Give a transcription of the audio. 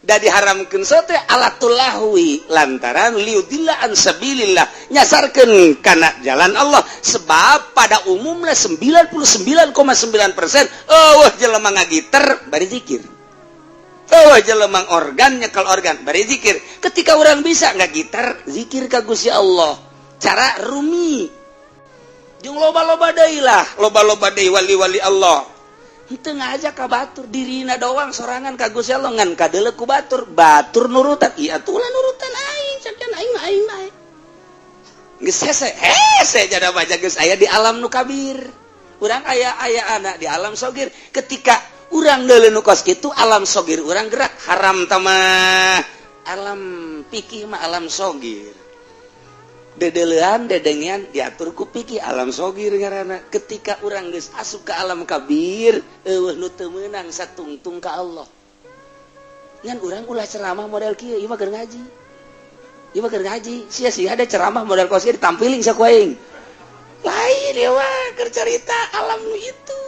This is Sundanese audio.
Da diharamkeun sote alatul lahwi lantaran liyudilla an sabilillah, nyasarkeun kana jalan Allah. Sebab pada umumnya 99,9% euweuh jelema ngagiter bari zikir, euweuh jelema organ nyekel organ bari zikir. Ketika orang bisa ngagitar, zikir ka Gusti Allah cara Rumi jeung loba-loba deui lah, loba-loba deui wali-wali Allah. Henteu ngajak ka batur, dirina doang sorangan ka Gusti Allah, ngan kadeuleu ku batur, batur nurutan. Ieu atuh ulah nurutan aing, cakan aing aing aing. Geus hese hese jada baca, geus aya di alam nu kabir. Urang aya aya anak di alam sogir. Ketika urang deuleu nu kos kitu, alam sogir urang gerak. Haram tamah alam pikih mah alam sogir, dedelean dedengian diatur ku pikih, alam sogir ngaranna. Ketika urang geus asup ke alam kabir, euweuh nu teu meunang satungtung ka Allah. Ngan urang ulah ceramah model kieu, ieu mah keur ngaji, ieu mah keur ngaji. Sia sia ada ceramah model kos kieu ditampiling saku aing. Lain ya, mah keur cerita alam nu itu.